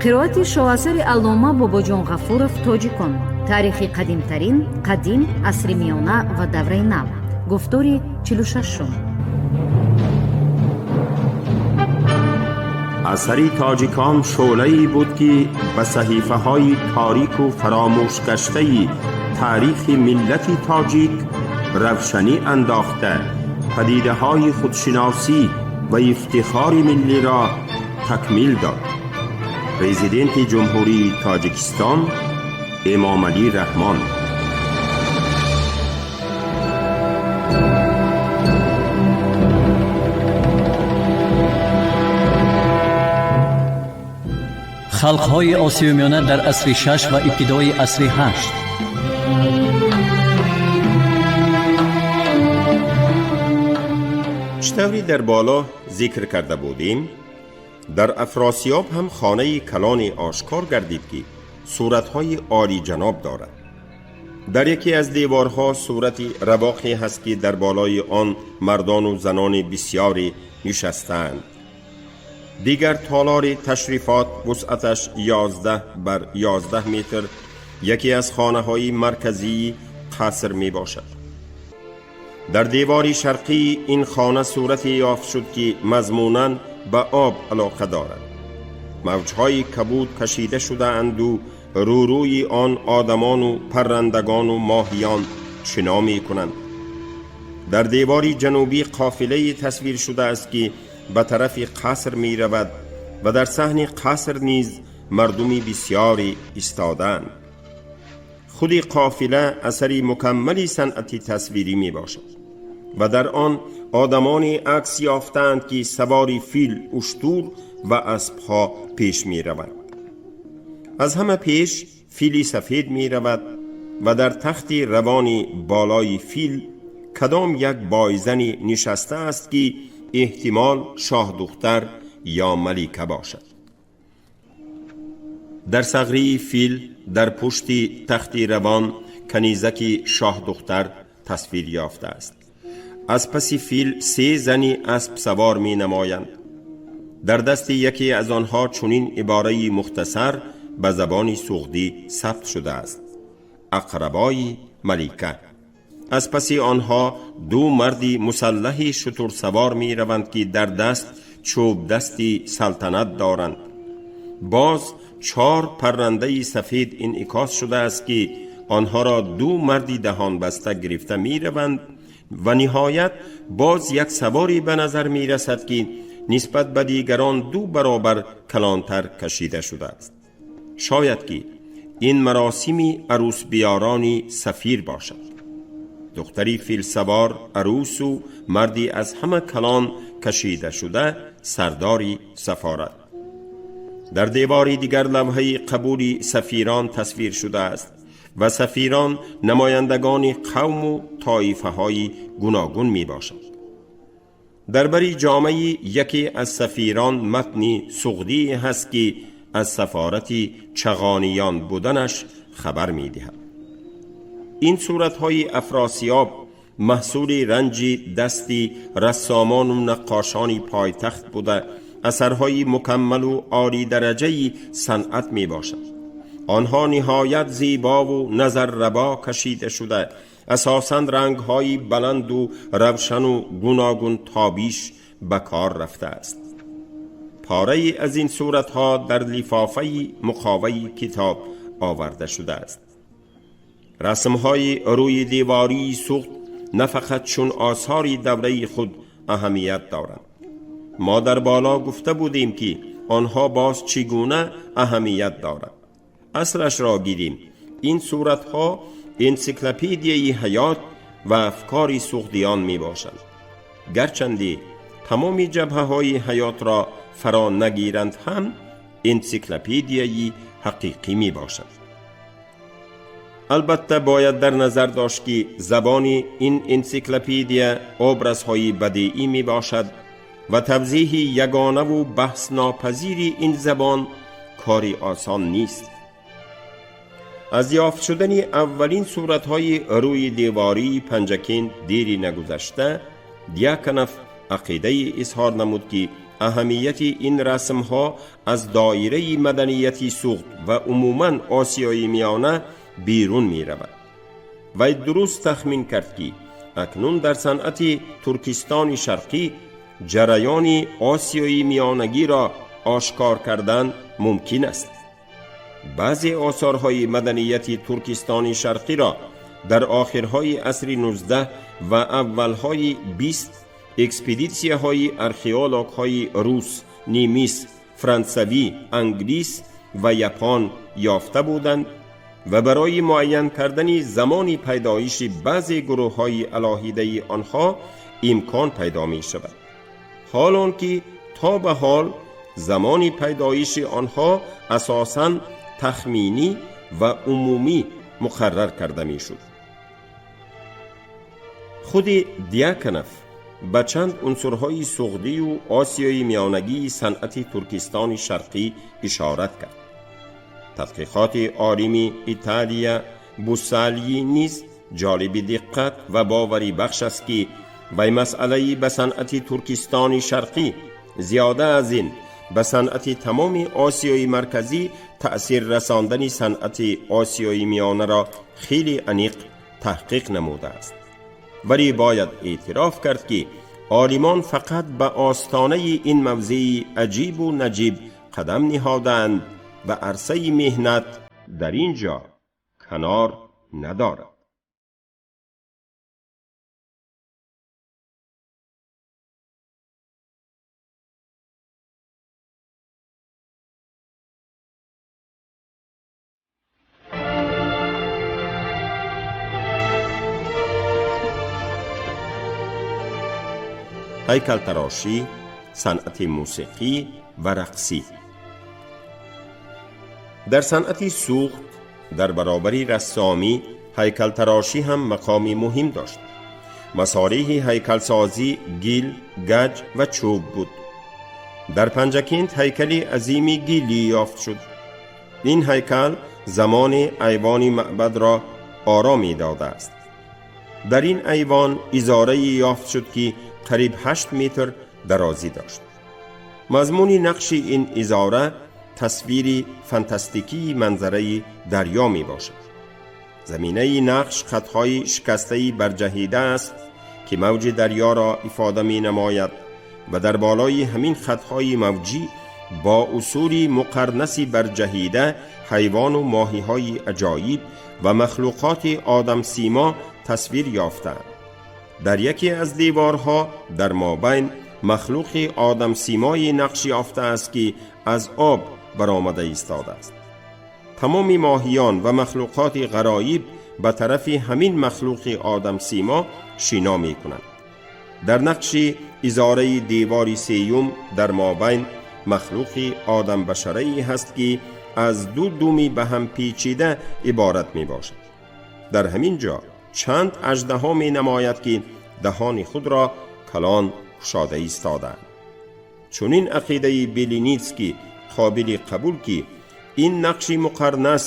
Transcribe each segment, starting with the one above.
Қироати шоҳасари аллома Бобоҷон Ғафуров «Тоҷикон. Таърихи қадимтарин, қадим, асри миёна ва давраи нав», гуфтори 46-ум. Асари «Тоҷикон» шӯълае буд, ки ба саҳифаҳои торику фаромӯшгаштаи таърихи миллати тоҷик равшанӣ андохта, падидаҳои худшиносӣ ва ифтихори миллиро такмил дод. Президенти Ҷумҳурии Тоҷикистон Эмомалӣ Раҳмон. Халқҳои Осиёи Миёна дар асри шаш ва ибтидои асри ҳашт. Чӣ тавре дар боло зикр карда будем, дар Афросиёб ҳам хонаи калоне ошкор гардид, ки суратҳои олиҷаноб дорад. Дар яке аз деворҳо сурати равоқе ҳаст, ки дар болои он мардону занони бисьёре нишастаанд. Дигар толори ташрифот, вусъаташ 11 бар 11 метр, яке аз хонаҳои марказии қаср мебошад. Дар девори шарқии ин хона сурате ёфт шуд, ки мазмунан ба об алоқа дорад. Мавҷҳои кабуд кашида шудаанду рӯрӯи он одамону паррандагону моҳиён шино мекунанд. Дар девори ҷанубӣ қофилае тасвир шудааст, ки ба тарафи қаср меравад ва дар саҳни қаср низ мардуми бисьёре истодаанд. Худи қофила асари мукаммали санъати тасвирӣ мебошад ва дар он одамоне акс ёфтаанд, ки савори фил, уштур ва аспҳо пеш мераванд. Аз ҳама пеш фили сафед меравад ва дар тахти равони болои фил кадом як бойзане нишаста аст, ки эҳтимол шоҳдухтар ё малика бошад. Дар сағрии фил, дар пушти тахти равон, канизаки шоҳдухтар тасвир ёфтааст. Аз паси фил се зани аспсавор менамоянд. Дар дасти яке аз онҳо чунин ибораи мухтасар ба забони суғдӣ сабт шудааст: «Ақрабои малика». Аз паси онҳо ду марди мусаллаҳи шутурсавор мераванд, ки дар даст чӯбдасти салтанат доранд. Боз чор паррандаи сафед инъикос шудааст, ки онҳоро ду марди даҳонбаста гирифта мераванд. Ва ниҳоят боз як саворе ба назар мерасад, ки нисбат ба дигарон ду баробар калонтар кашида шудааст. Шояд ки ин маросими арӯсбиёрони сафир бошад. Духтари филсавор арӯсу марди аз ҳама калон кашидашуда сардори сафорат. Дар девори дигар лавҳаи қабули сафирон тасвир шудааст ва сафирон намояндагони қавму тоифаҳои гуногун мебошанд. Дар бари ҷомаи яке аз сафирон матни суғдие ҳаст, ки аз сафорати Чағониён буданаш хабар медиҳад. Ин суратҳои Афросиёб маҳсули ранҷи дасти рассомону наққошони пойтахт буда, асарҳои мукаммалу олидараҷаи санъат мебошад. Онҳо ниҳоят зебову назаррабо кашида шуда, асосан рангҳои баланду равшану гуногун тобиш ба кор рафтааст. Порае аз ин суратҳо дар лифофаи муқоваи китоб оварда шудааст. Расмҳои рӯи девории Суғд на фақат чун осори давраи худ аҳамият доранд. Мо дар боло гуфта будем, ки онҳо боз чӣ гуна аҳамият доранд. Аслашро гирем, ин суратҳо энсиклопедияи ҳаёт ва афкори суғдиён мебошанд. Гарчанде тамоми ҷабҳаҳои ҳаётро фаро нагиранд ҳам, энсиклопедияи ҳақиқӣ мебошанд. Албатта, бояд дар назар дошт, ки забони ин энсиклопедия образҳои бадеӣ мебошад ва тавзеҳи ягонаву баҳснопазири ин забон кори осон нест. Аз ёфт шудани аввалин суратҳои рӯи девории Панҷакент дери нагузашта, Дьяконов ақидаи изҳор намуд, ки аҳамияти ин расмҳо аз доираи маданияти Суғд ва умуман Осиёи Миёна берун меравад. Вай дуруст тахмин кард, ки акнун дар санъати Туркистони Шарқӣ ҷараёни Осиёи Миёнагиро ошкор кардан мумкин аст. Баъзе осорҳои маданияти Туркистони Шарқиро дар охирҳои асри 19 ва аввалҳои 20 экспедитсияҳои археологҳои рус, немис, франсавӣ, англис ва япон ёфта буданд ва барои муайян кардани замони пайдоиши баъзе гурӯҳҳои алоҳидаи онҳо имкон пайдо мешавад. Ҳол он ки то ба ҳол замони пайдоиши онҳо асосан тахминӣ ва умумӣ муқаррар карда мешуд. Худи Дьяконов ба чанд унсурҳои суғдию Осиёи Миёнагии санъати Туркистони Шарқӣ ишорат кард. Тадқиқоти олими Италия Бусалйи низ ҷолиби диққат ва боварибахш аст, ки вай масъалаи ба санъати Туркистони Шарқӣ, зиёда аз ин ба санъати тамоми Осиёи Марказӣ таъсир расондани санъати Осиёи Миёнаро хеле аниқ таҳқиқ намудааст. Вале бояд эътироф кард, ки олимон фақат ба остонаи ин мавзеи аҷибу наҷиб қадам ниҳодаанд ва арсаи меҳнат дар ин ҷо канор надорад. Ҳайкалтарошӣ, санъати мусиқӣ ва рақсӣ. Дар санъати Суғд дар баробари рассомӣ ҳайкалтарошӣ ҳам мақоми муҳим дошт. Масолеҳи ҳайкалсозӣ гил, гаҷ ва чӯб буд. Дар Панҷакент ҳайкали азими гилӣ ёфт шуд. Ин ҳайкал замони айвони маъбадро оро медодааст. Дар ин айвон изорае ёфт шуд, ки қариб 8 метр дарозӣ дошт. Мазмуни нақши ин изора тасвири фантастикии манзараи дарё мебошад. Заминаи нақш хатҳои шикастаи барҷаҳида аст, ки мавҷи дарёро ифода менамояд ва дар болои ҳамин хатҳои мавҷӣ бо усули муқарнаси барҷаҳида ҳайвону моҳиҳои аҷоиб ва махлуқоти одамсимо тасвир ёфтаанд. Дар яке аз деворҳо дар мобайн махлуқи одамсимои нақш ёфтааст, ки аз об баромада истодааст. Тамоми моҳиён ва махлуқоти ғароиб ба тарафи ҳамин махлуқи одамсимо шино мекунанд. Дар нақши изораи девори сеюм дар мобайн махлуқи одамбашарае ҳаст, ки аз ду думи ба ҳам печида иборат мебошад. Дар ҳамин ҷо чанд аждаҳо менамояд, ки даҳони худро калон кушода истодаанд. Чунин ақидаи Белиницкий қобили қабул, ки ин нақши муқарнас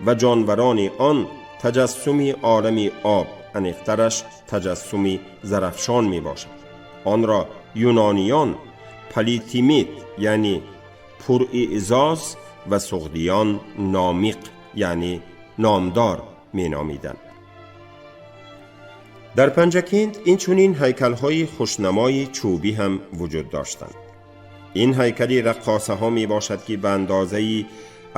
ва ҷонварони он таҷассуми олами об, аниқтараш таҷассуми Зарафшон мебошад. Онро юнониён Политимит, яъне пурэъзоз, ва суғдиён Номиқ, яъне номдор меномиданд. Дар Панҷакент инчунин ҳайкалҳои хушнамои чӯбӣ ҳам вуҷуд доштанд. Ин ҳайкали раққосаҳо мебошад, ки ба андозаи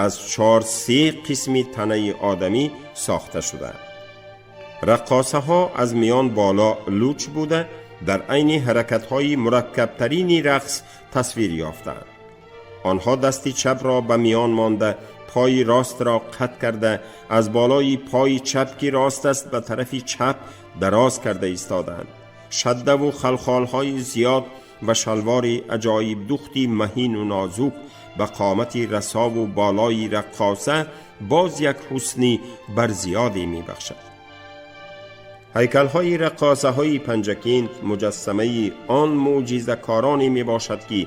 аз 4-3 қисми танаи одамӣ сохта шудаанд. Раққосаҳо аз миён боло луч буда, дар айни ҳаракатҳои мураккабтарини рақс тасвир ёфтаанд. Онҳо дасти чапро ба миён монда, пои ростро қатъ карда, аз болои пои чап, ки рост аст, ба тарафи чап дароз карда истодаанд. Шаддаву халхолҳои зиёд ва шалвори аҷоибдухти маҳину нозук ба қомати расову болои раққоса боз як ҳусни барзиёде мебахшад. Ҳайкалҳои раққосаҳои Панҷакент муҷассамаи он мӯъҷизакороне мебошад, ки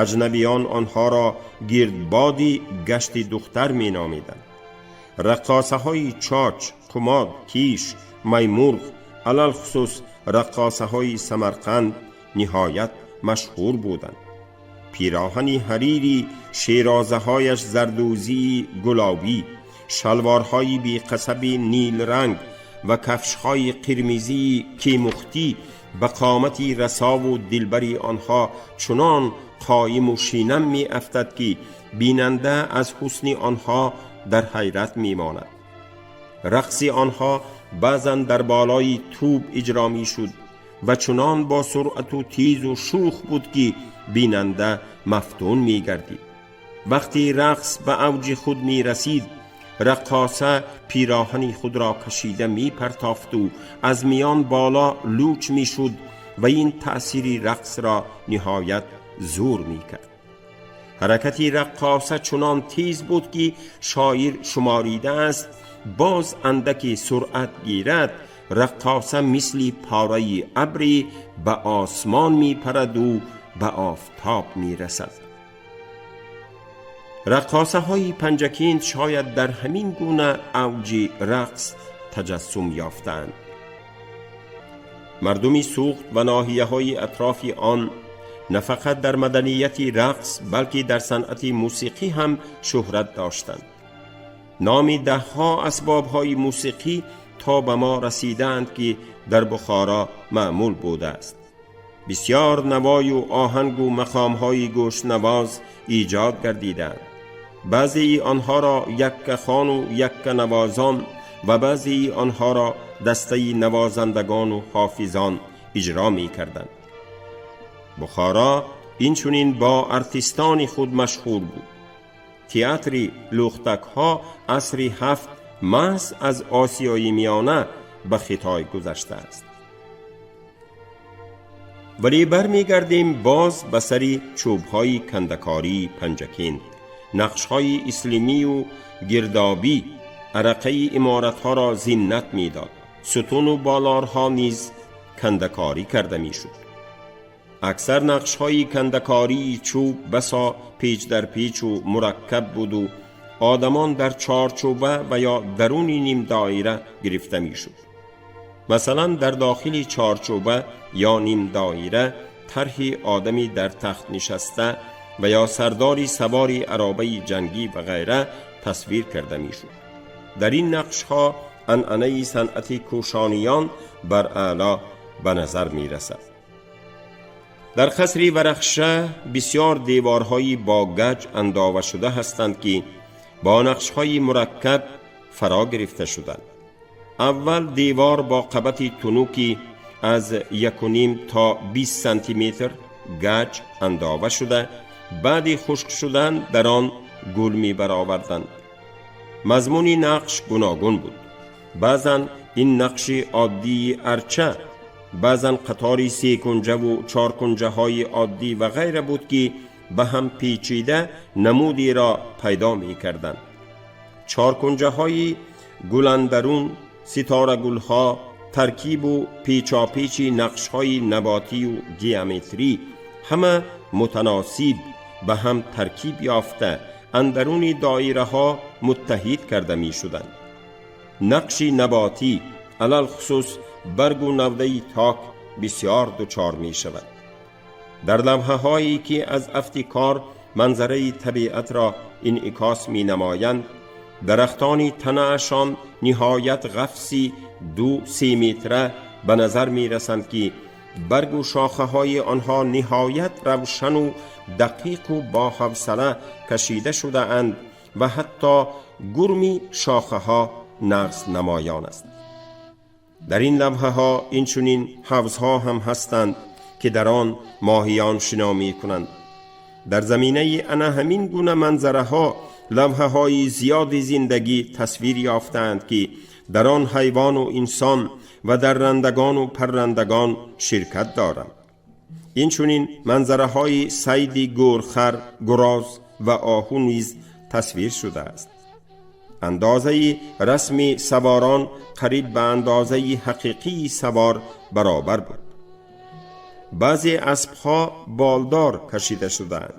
аҷнабиён онҳоро гирдбоди гашти духтар меномиданд. Раққосаҳои Чоч, Қумод, Киш, Маймурғ, алалхусус раққосаҳои Самарқанд ниҳоят машҳур буданд. Пироҳани ҳарири шерозаҳояш зардӯзии гулобӣ, шалворҳои беқасаби нилранг ва кафшҳои қирмизии кемухтӣ ба қомати расову дилбари онҳо чунон қоиму шинам меафтад, ки бинанда аз ҳусни онҳо дар ҳайрат мемонад. Рақси онҳо баъзан дар болои тӯб иҷро мешуд ва чунон бо суръату тизу шӯх буд, ки бинанда мафтун мегардид. Вақте рақс ба авҷи худ мерасид, раққоса пироҳани худро кашида мепартофту аз миён боло луч мешуд ва ин таъсири рақсро ниҳоят зур мекард. Ҳаракати раққоса чунон тез буд, ки шоир шуморидааст: боз андаке суръат гирад, раққоса мисли пораи абре ба осмон мепараду ба офтоб мерасад. Раққосаҳои Панҷакент шояд дар ҳамин гуна авҷи рақс таҷассум ёфтаанд. Мардуми Суғд ва ноҳияҳои атрофи он на фақат дар маданияти рақс, балки дар санъати мусиқӣ ҳам шӯҳрат доштанд. Номи даҳҳо асбобҳои мусиқӣ то ба мо расидаанд, ки дар Бухоро маъмул будааст. Бисёр навою оҳангу мақомҳои гӯшнавоз эҷод гардидаанд. Баъзеи онҳоро яккахону якканавозон ва баъзеи онҳоро дастаи навозандагону ҳофизон иҷро мекарданд. Бухоро инчунин бо артистони худ машҳур буд. Театри лӯхтакҳо асри ҳафт маҳз аз Осиёи Миёна ба Хитой гузаштааст. Вале бармегардем боз ба сари чӯбҳои кандакории Панҷакент. Нақшҳои ислимию гирдобӣ арақаи иморатҳоро зиннат медод. Сутуну болорҳо низ кандакорӣ карда мешуд. Аксар нақшҳои кандакории чӯб басо печ дар печу мураккаб буду одамон дар чорчӯба ва ё даруни нимдоира гирифта мешуд. Масалан, дар дохили чорчӯба ё нимдоира тарҳи одами дар тахт нишаста ва ё сардори савори аробаи ҷангӣ ва ғайра тасвир карда мешуд. Дар ин нақшҳо анъанаи санъати кӯшониён бар аъло ба назар мерасад. Дар қасри Варахша бисёр деворҳои бо гаҷ андовашуда ҳастанд, ки бо нақшҳои мураккаб фаро гирифта шуданд. Аввал девор бо қабати тунуки аз 1,5 то 20 сантиметр гаҷ андова шуда, баъди хушк шудан дар он гул мебароварданд. Мазмуни нақш гуногун буд. Баъзан ин нақши оддии арча, баъзан қатори секунҷаву чоркунҷаҳои оддӣ ва ғайра буд, ки ба ҳам печида намудеро пайдо мекарданд. Чоркунҷаҳои гуландарун, ситорагулҳо, таркибу печопечи нақшҳои наботию геометрӣ ҳама мутаносиб ба ҳам таркиб ёфта, андаруни доираҳо муттаҳид карда мешуданд. Нақши наботӣ, алалхусус баргу навдаи ток, бисёр дучор мешавад. Дар лавҳаҳое, ки аз афти кор манзараи табиатро инъикос менамоянд, дарахтони танаашон ниҳоят ғафси 2-3 метра ба назар мерасанд, ки баргу шохаҳои онҳо ниҳоят равшану дақиқу боҳавсала кашида шудаанд ва ҳатто гурми шохаҳо нағз намоён аст. Дар ин лавҳаҳо инчунин ҳавзҳо ҳам ҳастанд, ки дар он моҳиён шино мекунанд. Дар заминаи ана ҳамин гуна манзараҳо лавҳаҳои зиёди зиндагӣ тасвир ёфтаанд, ки дар он ҳайвону инсон ва даррандагону паррандагон ширкат доранд. Инчунин манзараҳои сайди гӯрхар, гуроз ва оҳу низ тасвир шудааст. Андозаи расми саворон қариб ба андозаи ҳақиқии савор баробар буд. Баъзе аспҳо болдор кашида шудаанд.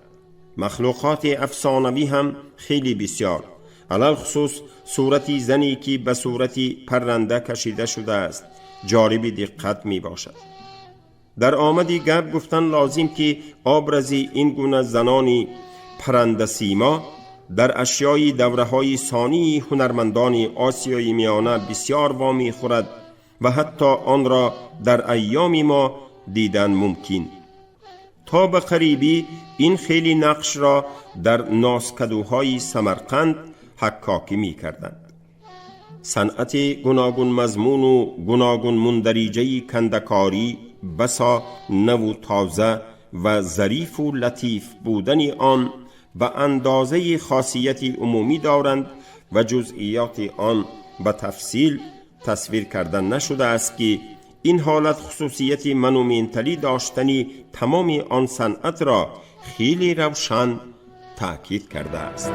Махлуқоти афсонавӣ ҳам хеле бисёр. Алалхусус сурати зане ки ба сурати парранда кашида шудааст ҷолиби диққат мебошад. Дар омади гап гуфтан лозим ки образи ин гуна занони паррандасимо дар ашёи давраҳои сонии ҳунармандони Осиёи Миёна бисёр вомехӯрад ва ҳатто онро дар айёми мо дидан мумкин. То ба қарибӣ ин хели нақшро дар носкадуҳои Самарқанд ҳаккокӣ мекарданд. Санъати гуногунмазмуну гуногунмундариҷаи кандакорӣ басо наву тоза ва зарифу латиф будани он ба андозаи хосияти умумӣ доранд ва ҷузъиёти он ба тафсил тасвир карда нашудааст ки ин ҳолат хусусияти монументалӣ доштани тамоми он санъатро хеле равшан таъкид кардааст.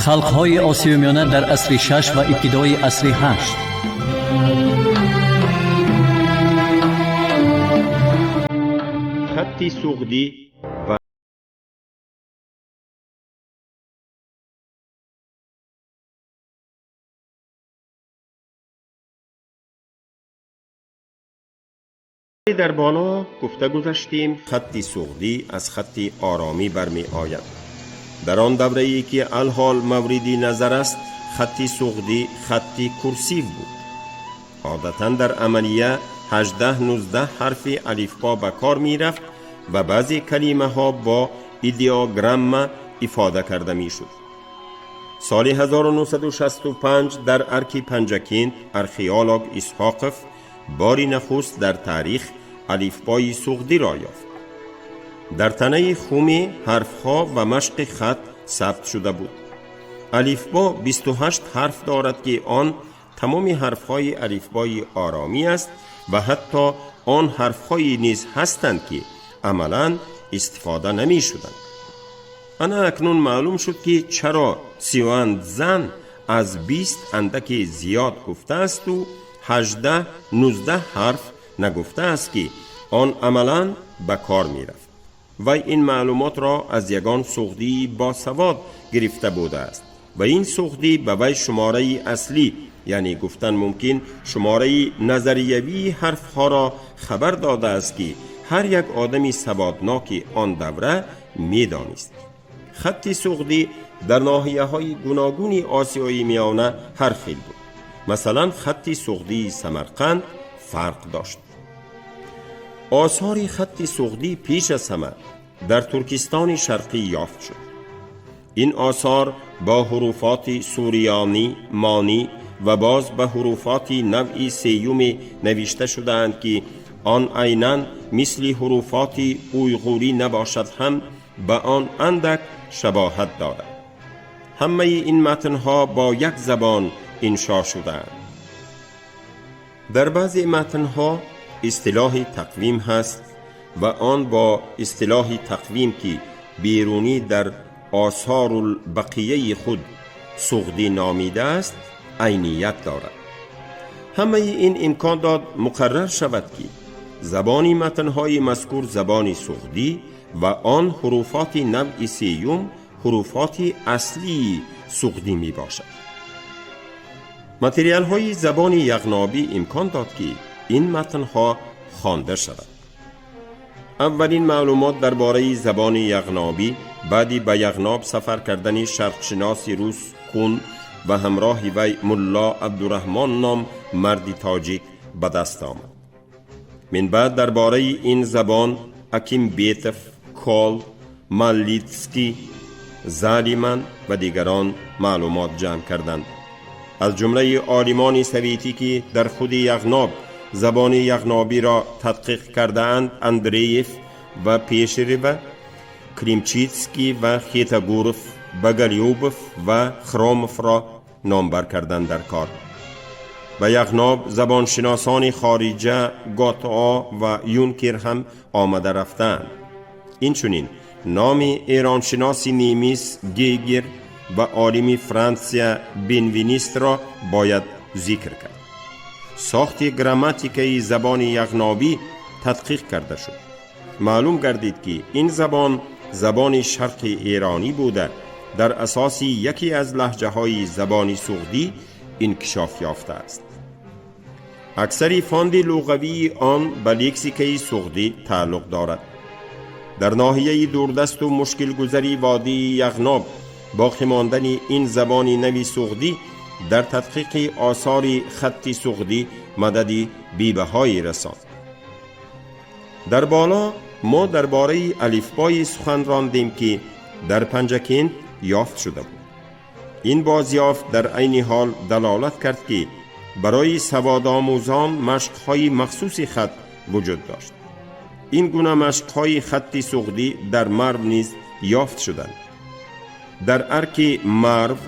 Халқҳои Осиёи Миёна дар асри шаш ва ибтидои асри ҳашт. Хатти суғдӣ ва дар боло гуфта гузаштем, хатти суғдӣ аз хатти оромӣ бармеояд. Дар он даврае ки алҳол мавриди назар аст, хатти суғдӣ хатти курсив буд. Одатан дар амалия 18-19 ҳарфи алифбо ба кор мерафт ва баъзе калимаҳо бо идеограмма ифода карда мешуд. Соли 1965 дар арки Панҷакент археолог Исҳоқов бори нахуст дар таърих алифбои суғдиро ёфт. Дар танаи хуме ҳарфҳо ва машқи хат сабт шуда буд. Алифбо 28 ҳарф дорад ки он тамоми ҳарфҳои алифбои оромӣ аст ва ҳатто он ҳарфҳое низ ҳастанд ки амалан истифода намешуданд. Ана акнун маълум шуд ки чаро Сюан Зан аз 20 андаке зиёд гуфтаасту 18-19 ҳарф нагуфтааст ки он амалан ба кор мерафт. Вай ин маълумотро аз ягон суғдии босавод гирифта будааст ва ин суғдӣ ба вай шумораи аслӣ, яъне гуфтан мумкин шумораи назариявии ҳарфҳоро хабар додааст ки ҳар як одами саводноки он давра медонист. Хатти суғдӣ дар ноҳияҳои гуногуни Осиёи Миёна ҳар хел буд. Масалан, хатти суғдии Самарқанд фарқ дошт. Осори хатти суғдӣ пеш аз ҳама дар Туркистони Шарқӣ ёфт шуд. Ин осор бо ҳуруфоти суриёнӣ, монӣ ва боз ба ҳуруфоти навъи сеюме навишта шудаанд ки он айнан мисли ҳуруфоти уйғурӣ набошад ҳам ба он андак шабоҳат дорад. Ҳамаи ин матнҳо бо як забон иншо шудаанд. Дар баъзе матнҳо истилоҳи тақвим ҳаст ва он бо истилоҳи тақвим ки Берунӣ дар Осорулбақияи худ суғдӣ номидааст айният дорад. Ҳамаи ин имкон дод муқаррар шавад ки забони матнҳои мазкур забони суғдӣ ва он ҳуруфоти навъи сеюм ҳуруфоти аслии суғдӣ мебошад. Материалҳои забони яғнобӣ имкон дод ки ин матнҳо хонда шавад. Аввалин маълумот дар бораи забони яғнобӣ баъди ба Яғноб сафар кардани шарқшиноси рус Кун ва ҳамроҳи вай Мулло Абдураҳмон ном марди тоҷик ба даст омад. Минбаъд дар бораи ин забон Акимбетов, Кол, Маллитский, Залиман ва дигарон маълумот ҷамъ карданд. Аз ҷумлаи олимони советӣ ки дар худи Яғноб забони яғнобиро тадқиқ кардаанд, Андреев ва Пешерева, Климчитский ва Хетагуров, Боголюбов ва Хромовро номбар карданд дар кор. Ба Яғноб забоншиносони хориҷа Готоо ва Юнкер ҳам омада рафтаанд. Инчунин номи эроншиноси немис Гегер ва олими Франсия Бенвенистро бояд зикр кард. Сохти грамматикаи забони яғнобӣ тадқиқ карда шуд. Маълум гардид, ки ин забон забони шарқи эронӣ буда, дар асоси яке аз лаҳҷаҳои забони суғдӣ инкишоф ёфтааст. Аксари фонди луғавии он ба лексикаи суғдӣ тааллуқ дорад. Дар ноҳияи дурдасту мушкилгузари водии Яғноб боқӣ мондани ин забони нави суғдӣ дар тадқиқи осори хатти суғдӣ мадади бебаҳое расонд. Дар боло мо дар бораи алифбое сухан рондем, ки дар Панҷакент ёфт шуда буд. Ин бозёфт дар айни ҳол далолат кард, ки барои саводомӯзон машқҳои махсуси хат вуҷуд дошт. Ин гуна машқҳои хатти суғдӣ дар Марв низ ёфт шуданд. Дар арки Марв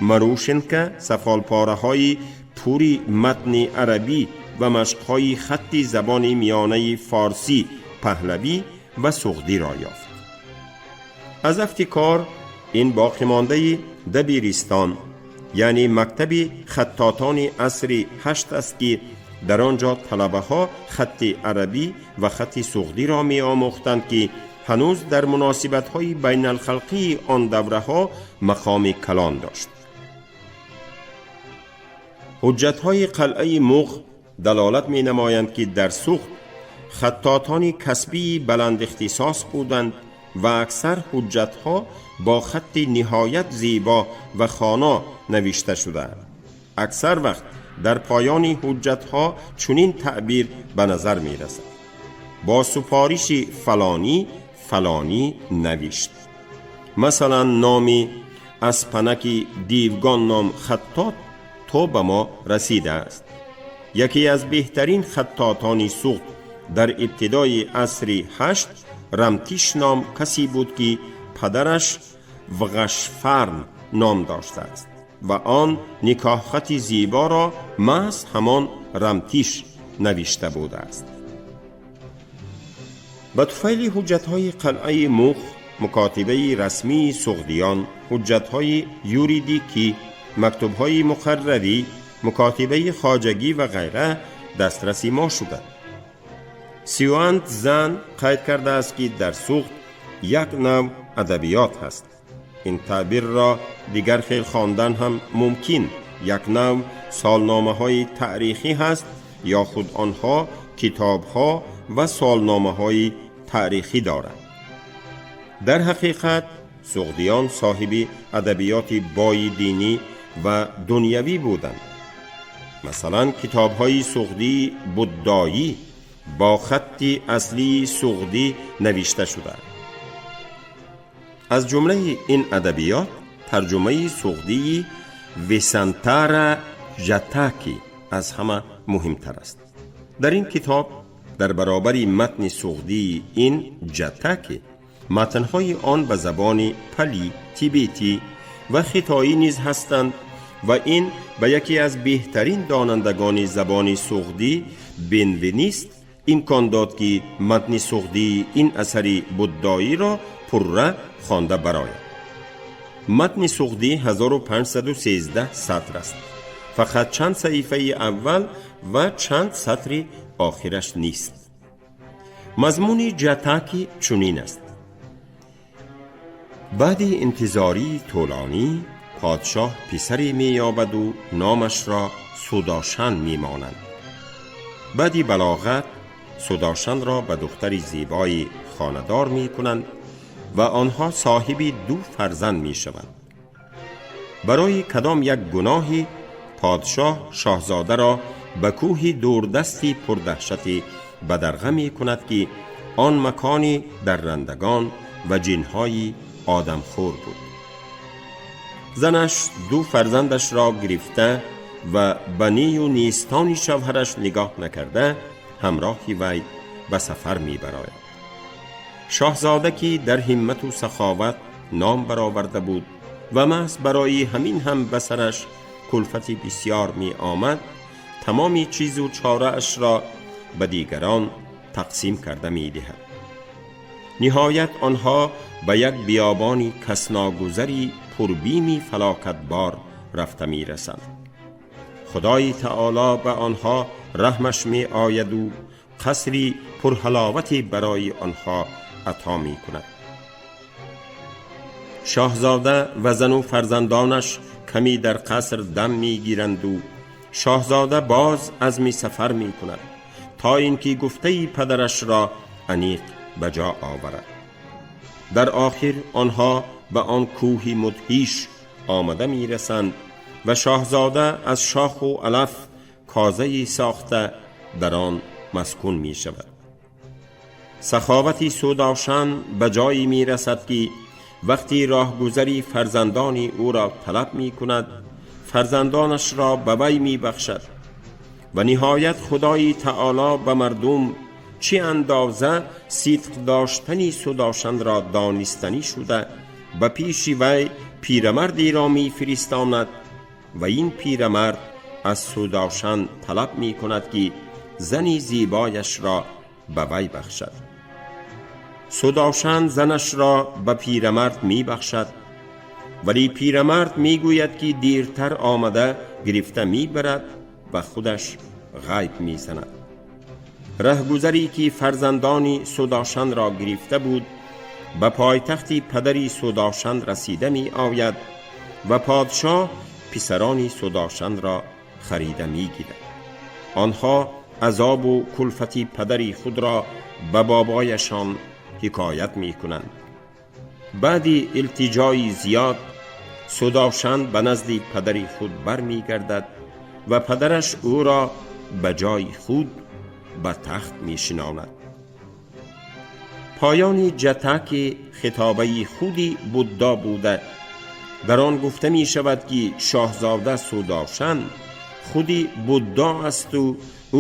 Марушенко сафолпораҳои пури матни арабӣ ва машқҳои хатти забони миёнаи форсӣ, паҳлавӣ ва суғдиро ёфт. Аз афти кор ин боқимондаи дабиристон, яъне мактаби хаттотони асри ҳашт аст, ки дар он ҷо талабаҳо хатти арабӣ ва хатти суғдиро меомӯхтанд, ки ҳанӯз дар муносибатҳои байналхалқии он давраҳо мақоми калон дошт. Ҳуҷҷатҳои қалъаи Муғ далолат менамоянд, ки дар Суғд хаттотони касбии баландихтисос буданд ва аксар ҳуҷҷатҳо бо хатти ниҳоят зебо ва хоно навишта шудаанд. Аксар вақт дар поёни ҳуҷҷатҳо чунин таъбир ба назар мерасад: «Бо супориши фалонӣ фалонӣ навишт». Масалан, номи Аспанаки Дивгон ном хаттот то ба мо расидааст. Яке аз беҳтарин хаттотони Суғд дар ибтидои асри ҳашт Рамтиш ном касе буд, ки падараш Вғашфарн ном доштааст ва он никоҳхати зеборо маҳз ҳамон Рамтиш навишта будааст. Ба туфайли ҳуҷҷатҳои қалъаи Муғ, мукотибаи расмии суғдиён, ҳуҷҷатҳои юридикӣ, мактубҳои муқаррарӣ, мукотибаи хоҷагӣ ва ғайра дастраси мо шуданд. Сюан Зан қайд кардааст, ки дар Суғд як нав адабиёт ҳаст. Ин таъбирро дигар хел хондан ҳам мумкин: як нав солномаҳои таърихӣ ҳаст ё худ онҳо китобҳо ва солномаҳои таърихӣ доранд. Дар ҳақиқат суғдиён соҳиби адабиёти бои динӣ ва дунявӣ буданд. Масалан, китобҳои суғдии буддоӣ бо хатти аслии суғдӣ навишта шудаанд. Аз ҷумлаи ин адабиёт тарҷумаи суғдии Весантара Ҷатаки аз ҳама муҳимтар аст. Дар ин китоб дар баробари матни суғдии ин Ҷатаки матнҳои он ба забони палӣ, тибетӣ ва хитоӣ низ ҳастанд ва ин ба яке аз беҳтарин донандагони забони суғдӣ, Бенвенист, имкон дод, ки матни суғдии ин асари буддоиро пурра хонда барояд. Матни суғдӣ 1513 сатр аст. Фақат чанд саҳифаи аввал ва чанд сатри охираш нест. Мазмуни Ҷатаки чунин аст: баъди интизории тӯлонӣ подшоҳ писаре меёбаду номашро Судошан мемонанд. Баъди балоғат Судошанро ба духтари зебои хонадор мекунанд ва онҳо соҳиби ду фарзанд мешаванд. Барои кадом як гуноҳӣ подшоҳ шоҳзодаро ба кӯҳи дурдасти пурдаҳшати бадарға мекунад, ки он макони даррандагон ва ҷинҳои одамхӯр буд. Занаш ду фарзандашро гирифта ва ба нею нестони шавҳараш нигоҳ накарда, ҳамроҳи вай ба сафар мебарояд. Шоҳзода, ки дар ҳиммату саховат ном бароварда буд ва маҳз барои ҳамин ҳам ба сараш кулфати бисьёр меомад, тамоми чизу чораашро ба дигарон тақсим карда медиҳад. Ниҳоят онҳо ба як биёбони касногузари пурбими фалокатбор рафта мерасанд. Худои таоло ба онҳо раҳмаш меояду қасри пурҳаловате барои онҳо ато мекунад. Шоҳзода ва зану фарзандонаш каме дар қаср дам мегиранду шоҳзода боз азми сафар мекунад то ин ки гуфтаи падарашро аниқ ба ҷо оварад. Дар охир онҳо ба он кӯҳи мудҳиш омада мерасанд ва шоҳзода аз шоху алаф козае сохта дар он маскун мешавад. Саховати Судошан ба ҷое мерасад, ки вақти роҳгузари фарзандони ӯро талаб мекунад, фарзандонашро ба вай мебахшад. Ва ниҳоят Худои таоло ба мардум чӣ андоза сидқ доштани Судошанро донистанӣ шуда, ба пеши вай пирамардеро мефиристонад ва ин пирамард аз Судошан талаб мекунад, ки зани зебояшро ба вай бахшад. Судошан занашро ба пирамард мебахшад, вале пирамард мегӯяд, ки дертар омада гирифта мебарад ва худаш ғайб мезанад. Раҳгузаре ки фарзандони Судошанро гирифта буд, ба пойтахти падари Судошан расида меояд ва подшоҳ писарони Судошанро харида мегирад. Онҳо азобу кулфати падари худро ба бобояшон ҳикоят мекунанд. Баъди илтиҷои зиёд Судошан ба назди падари худ бармегардад ва падараш ӯро ба ҷои худ ба тахт мешинонад. Поёни Ҷатаки хитобаи худи Буддо буда, дар он гуфта мешавад, ки шоҳзода Судошан худи Буддо асту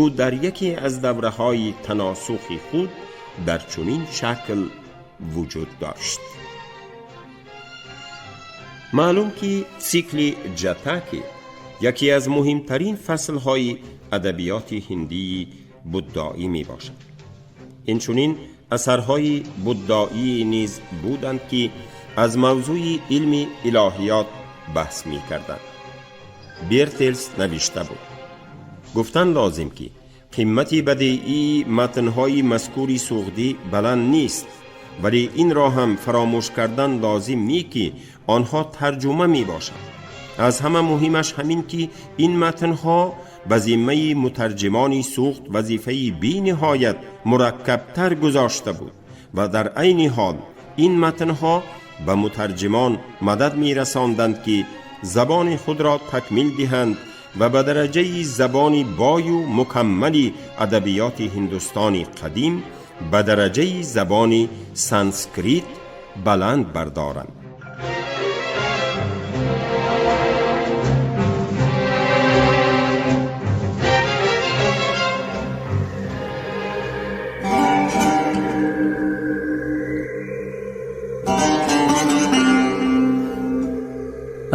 ӯ дар яке аз давраҳои таносухи худ дар чунин шакл вуҷуд дошт. Маълум, ки цикли Ҷатаки яке аз муҳимтарин фаслҳои адабиёти ҳиндии буддоӣ мебошад. Инчунин асарҳои буддоӣ низ буданд, ки аз мавзӯи илми илоҳиёт баҳс мекарданд. Бертелс навишта буд: гуфтан лозим, ки қимати бадеии матнҳои мазкури суғдӣ баланд нест, вале инро ҳам фаромӯш кардан лозим не, ки онҳо тарҷума мебошанд. Аз ҳама муҳимаш ҳамин, ки ин матнҳо ба зиммаи мутарҷимони суғд вазифаи бениҳоят мураккабтар гузошта буд ва дар айни ҳол ин матнҳо ба мутарҷимон мадад мерасонданд, ки забони худро такмил диҳанд ва ба дараҷаи забони бою мукаммали адабиёти ҳиндустони қадим, ба дараҷаи забони санскрит баланд бардоранд.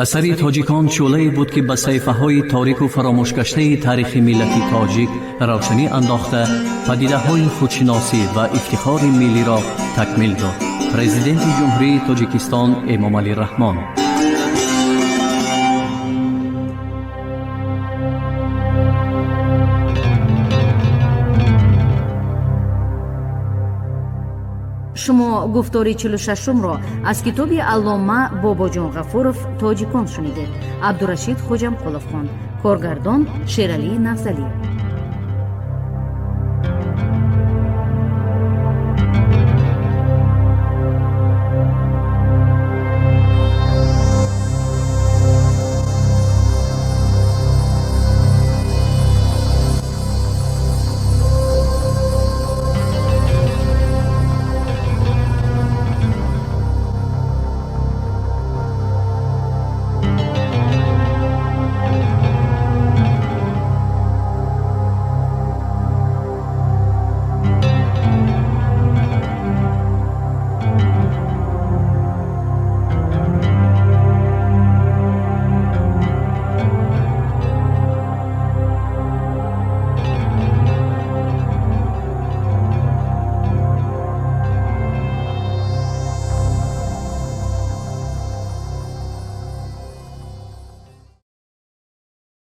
Асари Тоҷикон шӯълае буд, ки ба саҳифаҳои торику фаромӯшгаштаи таърихи миллати тоҷик равшанӣ андохта, падидаҳои худшиносӣ ва ифтихори миллиро такмил дод. Президенти Ҷумҳурии Тоҷикистон Эмомалӣ Раҳмон. Шумо гуфтори 46-умро аз китоби аллома Бобоҷон Ғафуров «Тоҷикон» шунидед. Абдурашид Хоҷамқулов хонд. Коргардон Шералӣ Нафзалӣ.